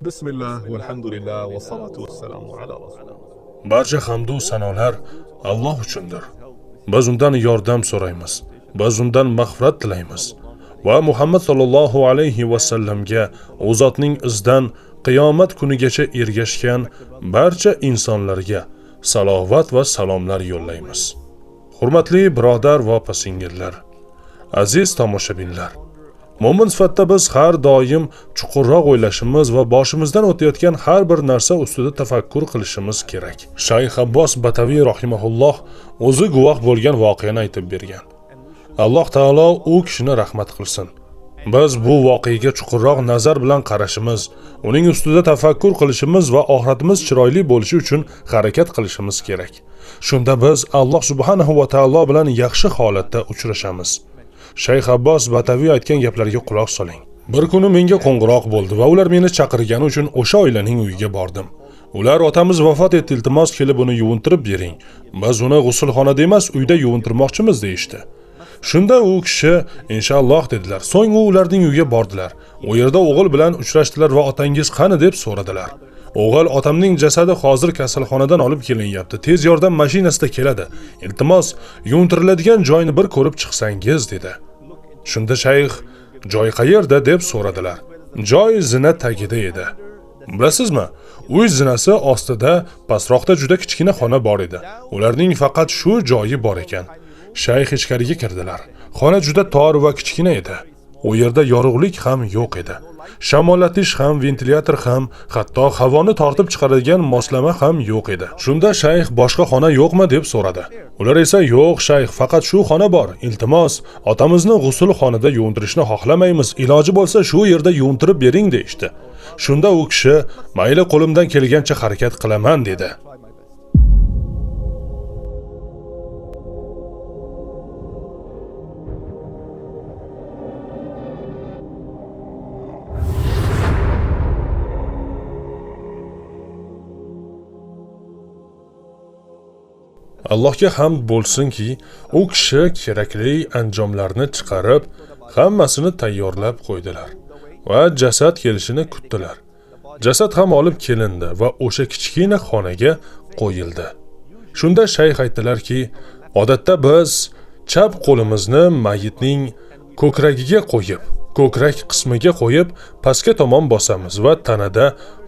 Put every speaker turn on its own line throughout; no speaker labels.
بسم الله والحمد لله والصلاة والسلام على رسول الله.
Barcha hamdu sanolar Alloh uchundir. Biz undan yordam so'raymiz. Biz undan mag'firat tilaymiz va Muhammad sallallohu alayhi va sallamga u zotning izidan qiyomat kunigacha ergashgan barcha insonlarga salovat va salomlar yo'llaymiz. Hurmatli birodar va opa-singillar, aziz tomoshabinlar, mo'min sifatida biz har doim chuqurroq o'ylashimiz va boshimizdan o'tayotgan har bir narsa ustida tafakkur qilishimiz kerak. Shayx Abbos Bataviy rahimahulloh o'zi guvoh bo'lgan voqeani aytib bergan. Alloh taolo u kishini rahmat qilsin. Biz bu voqeaga chuqurroq nazar bilan qarashimiz, uning ustida tafakkur qilishimiz va oxiratimiz chiroyli bo'lishi uchun harakat qilishimiz kerak. Shunda biz Alloh subhanahu va taolo bilan yaxshi holatda uchrashamiz. Shayx Abbos Bataviy aytgan gaplarga quloq soling. Bir kuni menga qo'ng'iroq bo'ldi va ular meni chaqirgani uchun o'sha oilaning uyiga bordim. Ular otamiz vafot etdi, iltimos kelib uni yuvintirib bering. Biz uni g'usulxonada emas, uyda yuvintirmoqchimiz deyishdi. Shunda u kishi inshaalloh dedilar. So'ng u ularning uyiga bordilar. U yerda o'g'il bilan uchrashdilar va otangiz qani deb so'radilar. O'g'il otamning jasadi hozir kasalxonadan olib kelinyapti. Tez yordam mashinasida keladi. Iltimos, yuvintiriladigan joyni bir ko'rib chiqsangiz dedi. Shunda shayx joy qayerda deb so'radilar. Joy zina tagida edi. Bilasizmi, uy zinasi ostida pastroqda juda kichkina xona bor edi. Ularning faqat shu joyi bor ekan. Shayx ichkariga kirdilar. Xona juda tor va kichkina edi. U yerda yorug'lik ham yo'q edi. Shamollatish ham, ventilyator ham, hatto havoni tortib chiqaradigan moslama ham yo'q edi. Shunda shayx boshqa xona yo'qmi deb so'radi. Ular esa yo'q shayx, faqat shu xona bor. Iltimos, otamizni g'usulxonada yuvintirishni xohlamaymiz. Iloji bo'lsa shu yerda yuvintirib bering deyishdi. Shunda u kishi mayli qo'limdan kelgancha harakat qilaman dedi. Allohga hamd bo'lsinki, u kishi kerakli anjomlarni chiqarib, hammasini tayyorlab qo'ydilar va jasad kelishini kutdilar. Jasad ham olib kelindi va o'sha kichkina xonaga qo'yildi. Shunda shayx aytdilarki, odatda biz chap qo'limizni mayitning ko'kragiga qo'yib, ko'krak qismiga qo'yib, pastga tomon bosamiz va tanada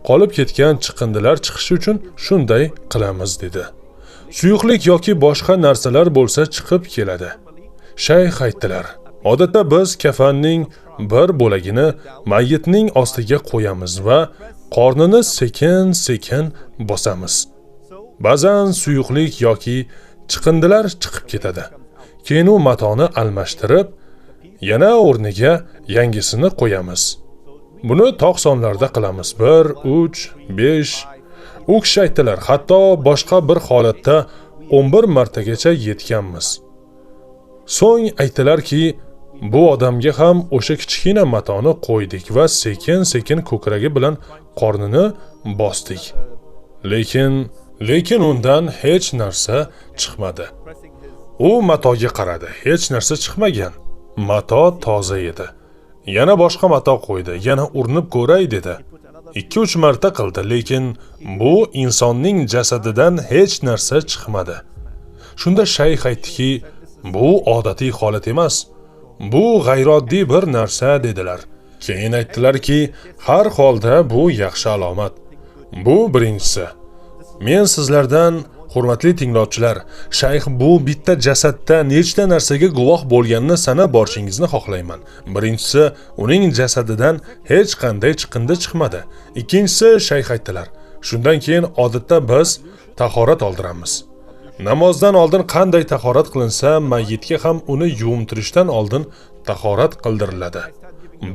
qolib ketgan chiqindilar chiqishi uchun shunday qilamiz dedi. Suyuqlik yoki boshqa narsalar bo'lsa chiqib keladi. Shayx aytdilar, odatda biz kafanning bir bo'lagini mayitning ostiga qo'yamiz va qornini sekin-sekin bosamiz. Ba'zan suyuqlik yoki chiqindilar chiqib ketadi. Keyin u matoni almashtirib, yana o'rniga yangisini qo'yamiz. Buni tog' sonlarda qilamiz. 1, 3, 5. U kishi aytdilar, hatto boshqa bir holatda 11 martagacha yetganmiz. So'ng aytdilarki, bu odamga ham o'sha kichkina matoni qo'ydik va sekin-sekin ko'kragi bilan qornini bosdik. Lekin undan hech narsa chiqmadi. U matoga qaradi, hech narsa chiqmagan. Mato toza edi. Yana boshqa mato qo'ydi, yana urinib ko'ray dedi. 2-3 marta qildi, lekin bu insonning jasadidan hech narsa chiqmadi. Shunda shayx aytdiki, bu odatiy holat emas, bu g'ayrioddiy bir narsa dedilar. Keyin aytdilarki, har holda bu yaxshi alomat. Bu birinchisi. Men sizlardan, hurmatli tinglovchilar, shayx bu bitta jasadda nechta narsaga guvoh bo'lganini sanab borishingizni xohlayman. Birinchisi, uning jasadidan hech qanday chiqindi chiqmadi. Ikkinchisi, shayx aytdilar, shundan keyin odatda biz tahorat oldiramiz. Namozdan oldin qanday tahorat qilinsa, mayyitga ham uni yuvintirishdan oldin tahorat qildiriladi.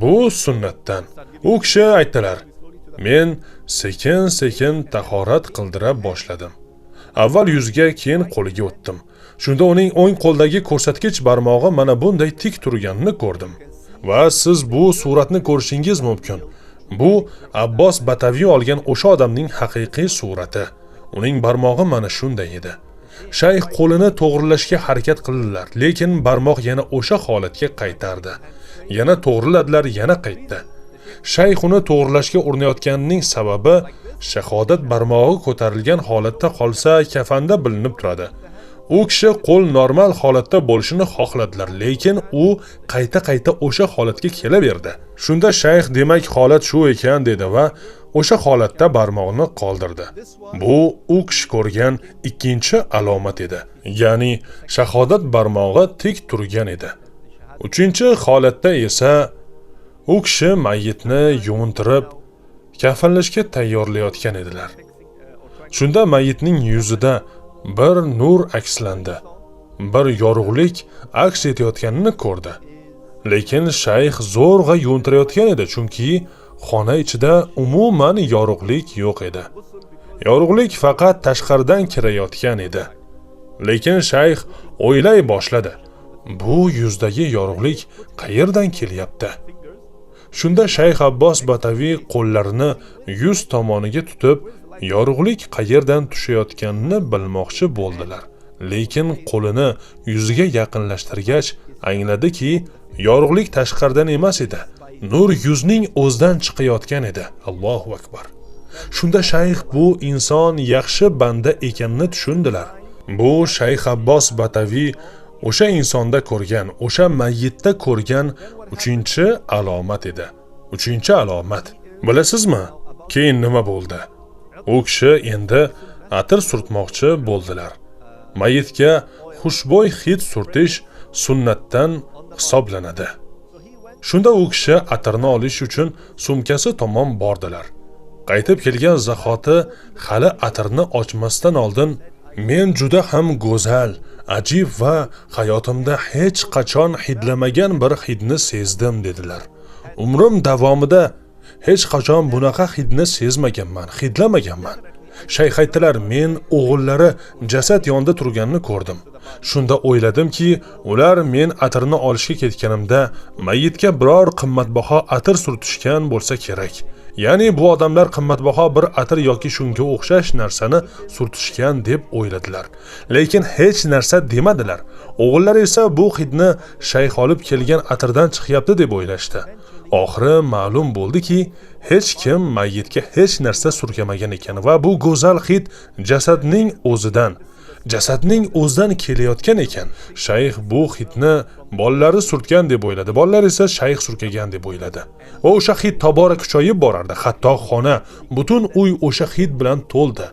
Bu sunnatdan. U kishi aytdilar, men sekin-sekin tahorat qildira boshladim. Avval yuziga, keyin qo'liga o'tdim. Shunda uning o'ng qo'ldagi ko'rsatkich barmog'i mana bunday tik turganini ko'rdim. Va siz bu suratni ko'rishingiz mumkin. Bu Abbos Bataviy olgan o'sha odamning haqiqiy surati. Uning barmog'i mana shunday edi. Shayx qo'lini to'g'rilashga harakat qildilar, lekin barmoq yana o'sha holatga qaytardi. Yana to'g'riladilar, yana qaytdi. Shayx uni to'g'rilashga urinayotganining sababi shahodat barmog'i ko'tarilgan holatda qolsa kafanda bilinib turadi. U kishi qo'l normal holatda bo'lishini xohladilar, lekin u qayta-qayta o'sha holatga kelaverdi. Shunda shayx demak holat shu ekan dedi va o'sha holatda barmoqni qoldirdi. Bu u kishi ko'rgan ikkinchi alomat edi. Ya'ni shahodat barmog'i tik turgan edi. Uchinchi holatda esa u kishi mayyitni yuvintirib kafanlashga tayyorlayotgan edilar. Shunda mayyitning yuzida bir nur akslandi. Bir yorug'lik aks etayotganini ko'rdi. Lekin shayx zo'rg'a yuvintirayotgan edi, chunki xona ichida umuman yorug'lik yo'q edi. Yorug'lik faqat tashqaridan kirayotgan edi. Lekin shayx o'ylay boshladi. Bu yuzdagi yorug'lik qayerdan kelyapti? Shunda shayx Abbos Bataviy qo'llarini yuz tomoniga tutib, yorug'lik qayerdan tushayotganini bilmoqchi bo'ldilar. Lekin qo'lini yuziga yaqinlashtirgach, angladiki, yorug'lik tashqaridan emas edi. Nur yuzning o'zidan chiqayotgan edi. Allohu akbar. Shunda shayx bu inson yaxshi banda ekanini tushundilar. Bu shayx Abbos Bataviy o'sha insonda ko'rgan, o'sha mayyitda ko'rgan uchinchi alomat edi. Uchinchi alomat. Bilasizmi, keyin nima bo'ldi? U kishi endi atir surtmoqchi bo'ldilar. Mayyitga xushbo'y hid surtish sunnatdan hisoblanadi. Shunda u kishi atirni olish uchun sumkasi tomon bordilar. Qaytib kelgan zahoti hali atirni ochmasdan oldin men juda ham go'zal, ajib va hayotimda hech qachon hidlamagan bir hidni sezdim dedilar. Umrim davomida hech qachon bunaqa hidni sezmaganman, hidlamaganman. Shayx aytdilar, men o'g'illari jasad yonida turganini ko'rdim. Shunda o'yladimki, ular men atirni olishga ketganimda mayyitga biror qimmatbaho atir surtishgan bo'lsa kerak. Ya'ni bu odamlar qimmatbaho bir atir yoki shunga o'xshash narsani surtishgan deb o'yladilar. Lekin hech narsa demadilar. O'g'illar esa bu hidni shayx olib kelgan atirdan chiqyapti deb o'ylashdi. Oxiri ma'lum bo'ldiki, hech kim mayyitga hech narsa surkamagan ekan va bu go'zal hid jasadning o'zidan kelayotgan ekan. Shayx bu hidni bolalari surtgan deb o'yladi. Bolalar esa shayx surkagan deb o'yladi. Va o'sha hid tobora kuchayib borardi. Hatto xona, butun uy o'sha hid bilan to'ldi.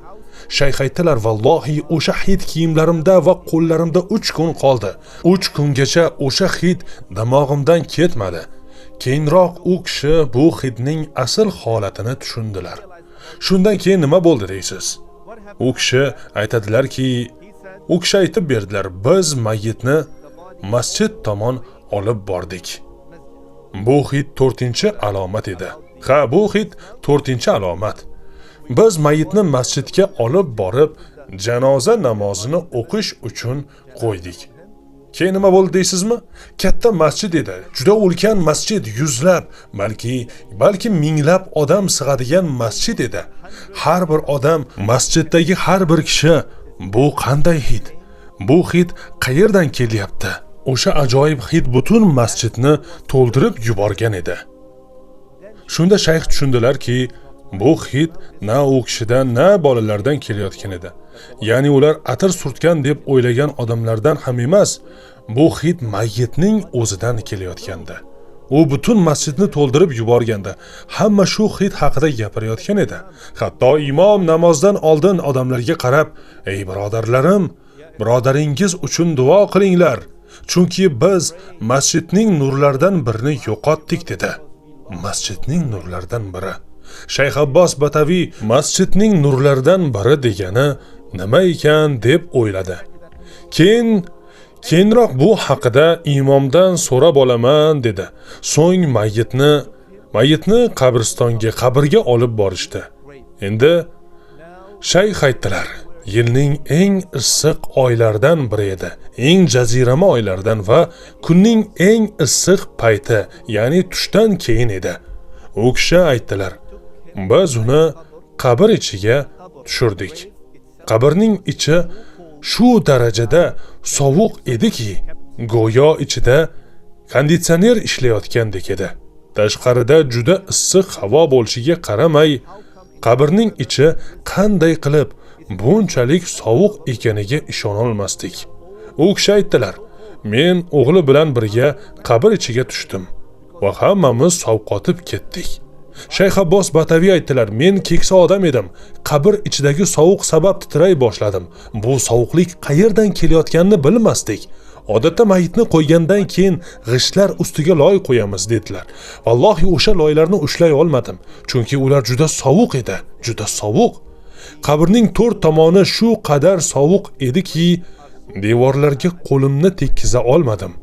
Shayx aytdilar, vallohi o'sha hid kiyimlarimda va qo'llarimda 3 kun qoldi. 3 kungacha o'sha hid dimog'imdan ketmadi. Keyinroq u kishi bu hidning asl holatini tushundilar. Shundan keyin nima bo'ldi deysiz? U kishi aytadilarki, u kishi aytib berdilar, biz mayyitni masjid tomon olib bordik. Bu hid 4-alomat edi. Ha, bu hid 4-alomat. Biz mayyitni masjidga olib borib, janoza namozini o'qish uchun qo'ydik. Keyin nima bo'ldi deysizmi? Katta masjid edi. Juda ulkan masjid, yuzlab, balki minglab odam sig'adigan masjid edi. Har bir odam, masjiddagi har bir kishi bu qanday hid? Bu hid qayerdan kelyapti? O'sha ajoyib hid butun masjidni to'ldirib yuborgan edi. Shunda shayx tushundilarki, bu hid na u kishidan, na bolalardan kelayotgan edi. Ya'ni ular atir surtgan deb o'ylagan odamlardan ham emas, bu hid mayyitning o'zidan kelayotgandi. U butun masjidni to'ldirib yuborgandi. Hamma shu hid haqida gapirayotgan edi. Hatto imom namozdan oldin odamlarga qarab, "Ey birodarlarim, birodaringiz uchun duo qilinglar, chunki biz masjidning nurlaridan birini yo'qotdik" dedi. Masjidning nurlaridan biri. Shayx Abbos Bataviy masjidning nurlaridan biri degani nima ekan deb o'yladi. Keyinroq bu haqida imomdan so'rab olaman dedi. So'ng mayyitni qabristonga, qabrga olib borishdi. Endi shayx aytdilar, yilning eng issiq oylaridan biri edi, eng jazirama oylardan va kunning eng issiq payti, ya'ni tushdan keyin edi. U kishi aytdilar, biz uni qabr ichiga tushirdik. Qabrning ichi shu darajada sovuq ediki, go'yo ichida konditsioner ishlayotgandek edi. Tashqarida juda issiq havo bo'lishiga qaramay, qabrning ichi qanday qilib bunchalik sovuq ekaniga ishonolmasdik. U kishi aytdilar: "Men o'g'li bilan birga qabr ichiga tushdim va hammamiz sovqotib ketdik." Shayx Abbos Bataviy aytdilar: "Men keksa odam edim. Qabr ichidagi sovuq sabab titray boshladim. Bu sovuqlik qayerdan kelayotganini bilmasdik. Odatda mayitni qo'ygandan keyin g'ishtlar ustiga loy qo'yamiz" dedilar. Vallohi o'sha loylarni ushlay olmadim, chunki ular juda sovuq edi, juda sovuq. Qabrning to'rt tomoni shu qadar sovuq ediki, devorlarga qo'limni tekkiza olmadim.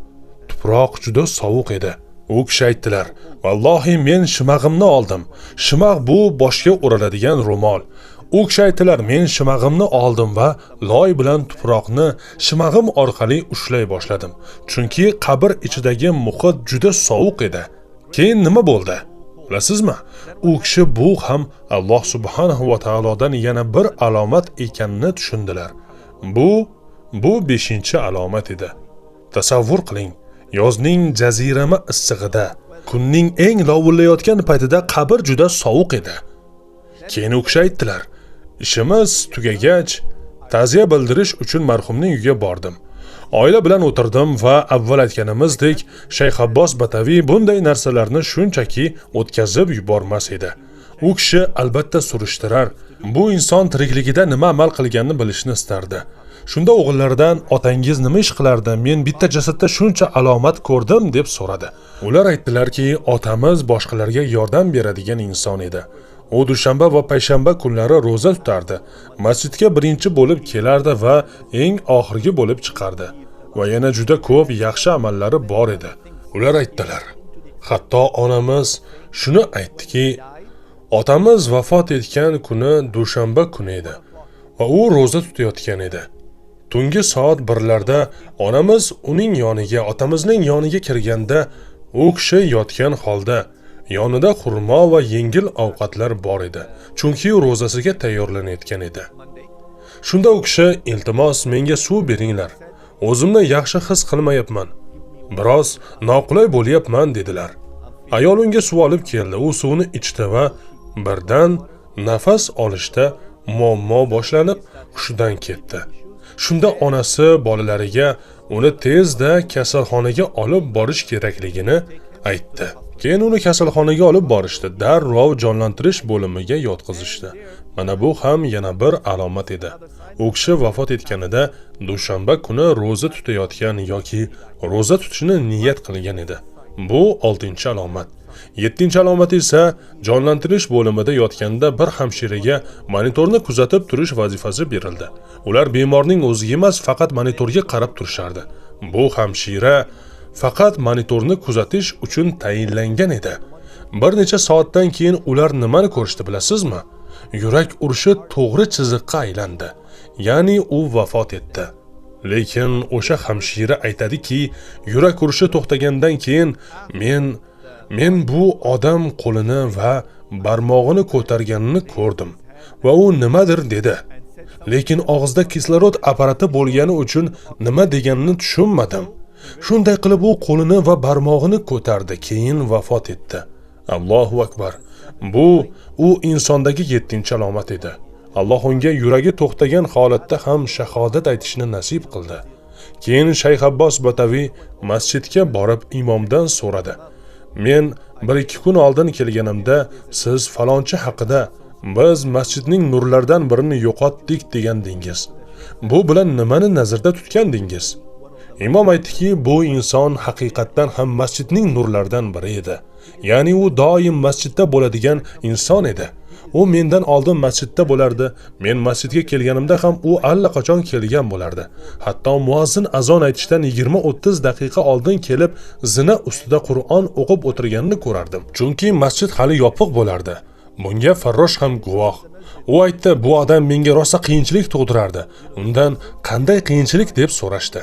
Tuproq juda sovuq edi. U kishi aytdilar: "Vallohi men shimag'imni oldim. Shimag' bu boshga o'raladigan ro'mol. U kishi aytdilar: "Men shimag'imni oldim va loy bilan tuproqni shimag'im orqali ushlay boshladim. Chunki qabr ichidagi muhit juda sovuq edi." Keyin nima bo'ldi? Bilasizmi? U kishi bu ham Alloh subhanahu va taolodan yana bir alomat ekanini tushundilar. Bu 5-alomat edi. Tasavvur qiling, yozning jazirama issig'ida, kunning eng lovullayotgan paytida qabr juda sovuq edi. Keyin u kishi aytdilar: "Ishimiz tugagach, ta'ziya bildirish uchun marhumning uyiga bordim. Oila bilan o'tirdim va avval aytganimizdek, Shayx Abbos Bataviy bunday narsalarni shunchaki o'tkazib yubormas edi. U kishi albatta surishtirar, bu inson tirikligida nima amal qilganini bilishni istardi. Shunda o'g'illaridan: "Otangiz nima ish qilardi? Men bitta jasadda shuncha alomat ko'rdim" deb so'radi. Ular aytdilarki, otamiz boshqalarga yordam beradigan inson edi. U dushanba va payshanba kunlari ro'za tutardi. Masjidga birinchi bo'lib kelardi va eng oxirgi bo'lib chiqardi. Va yana juda ko'p yaxshi amallari bor edi. Ular aytdilar: "Hatto onamiz shuni aytdiki, otamiz vafot etgan kuni dushanba kuni edi va u ro'za tutayotgan edi. Tungi soat 1larda onamiz uning yoniga, otamizning yoniga kirganda u kishi yotgan holda, yonida xurmo va yengil ovqatlar bor edi, chunki u ro'zasiga tayyorlanayotgan edi. Shunda u kishi: "Iltimos, menga suv beringlar. O'zimni yaxshi his qilmayapman. Biroz noqulay bo'lyapman" dedilar. Ayol unga suv olib keldi. U suvni ichdi va birdan nafas olishda muammo boshlanib, hushidan ketdi. Shunda onasi bolalariga uni tezda kasalxonaga olib borish kerakligini aytdi. Keyin uni kasalxonaga olib borishdi. Darrov jonlantirish bo'limiga yotqizishdi. Mana bu ham yana bir alomat edi. U kishi vafot etganida dushanba kuni ro'za tutayotgan yoki ro'za tutishni niyat qilgan edi. Bu 6-alomat. 7-alomat esa jonlantirish bo'limida yotganda bir hamshiraga monitorni kuzatib turish vazifasi berildi. Ular bemorning o'ziga emas, faqat monitorga qarab turishardi. Bu hamshira faqat monitorni kuzatish uchun tayinlangan edi. Bir necha soatdan keyin ular nimani ko'rishdi bilasizmi? Yurak urishi to'g'ri chiziqqa aylandi. Ya'ni u vafot etdi. Lekin o'sha hamshira aytadiki, yurak urishi to'xtagandan keyin men bu odam qo'lini va barmog'ini ko'targanini ko'rdim va u nimadir dedi. Lekin og'izda kislorod apparati bo'lgani uchun nima deganini tushunmadim. Shunday qilib u qo'lini va barmog'ini ko'tardi, keyin vafot etdi. Allohu akbar. Bu u insondagi 7-alomat edi. Alloh unga yuragi to'xtagan holatda ham shahodat aytishni nasib qildi. Keyin Shayx Abbos Bataviy masjidga borib imomdan so'radi: "Men 1-2 kun oldin kelganimda siz falonchi haqida biz masjidning nurlaridan birini yo'qotdik degandingiz. Bu bilan nimani nazarda tutgandingiz?" Imom aytdiki, bu inson haqiqatdan ham masjidning nurlaridan biri edi. Ya'ni u doim masjidda bo'ladigan inson edi. U mendan oldin masjidda bo'lardi. Men masjidga kelganimda ham u allaqachon kelgan bo'lardi. Hatto muazzin azon aytishdan 20-30 daqiqa oldin kelib, zina ustida Qur'on o'qib o'tirganini ko'rardim. Chunki masjid hali yopiq bo'lardi. Bunga Farrosh ham guvoh. U aytdi, bu odam menga rosa qiyinchilik tug'dirardi. Undan qanday qiyinchilik deb so'rashdi.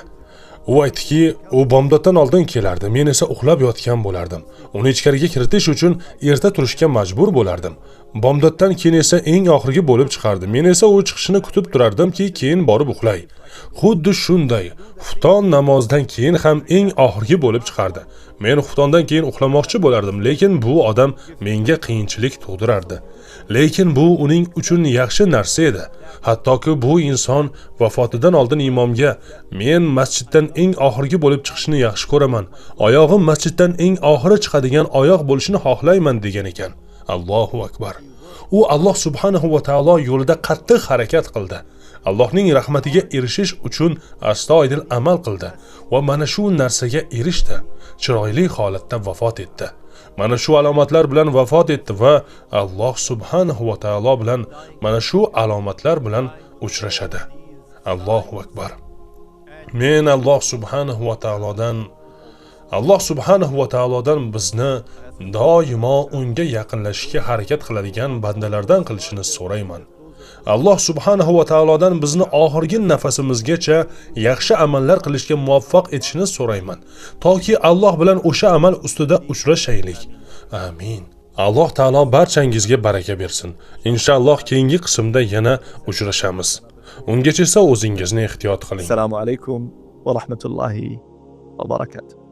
U aytdiki, u bomdoddan oldin kelardi, men esa uxlab yotgan bo'lardim. Uni ichkariga kiritish uchun erta turishga majbur bo'lardim. Bomdoddan keyin esa eng oxirgi bo'lib chiqardi. Men esa u chiqishini kutib turardimki, keyin borib uxlay. Xuddi shunday, xufton namozidan keyin ham eng oxirgi bo'lib chiqardi. Men xuftondan keyin uxlamoqchi bo'lardim, lekin bu odam menga qiyinchilik tug'dirardi. Lekin bu uning uchun yaxshi narsa edi. Hattoki bu inson vafotidan oldin imomga: "Men masjiddan eng oxirgi bo'lib chiqishni yaxshi ko'raman. Oyog'im masjiddan eng oxiri chiqadigan oyoq bo'lishini xohlayman" degan ekan. Allohu akbar. U Alloh subhanahu va taolo yo'lida qattiq harakat qildi. Allohning rahmatiga erishish uchun astoydil amal qildi va mana shu narsaga erishdi. Chiroyli holatda vafot etdi. Mana shu alomatlar bilan vafot etdi va Alloh subhanahu va taolo bilan mana shu alomatlar bilan uchrashadi. Allohu akbar. Men Alloh subhanahu va taolodan bizni doimo unga yaqinlashishga harakat qiladigan bandalardan qilishini so'rayman. Alloh subhanahu va taolodan bizni oxirgi nafasimizgacha yaxshi amallar qilishga muvaffaq etishini so'rayman, toki Alloh bilan o'sha amal ustida uchrashaylik. Amin. Alloh taolo barchangizga baraka bersin. Inshaalloh keyingi qismda yana uchrashamiz. Ungacha esa o'zingizni ehtiyot qiling.
Assalomu alaykum va rahmatullohi va barakatuh.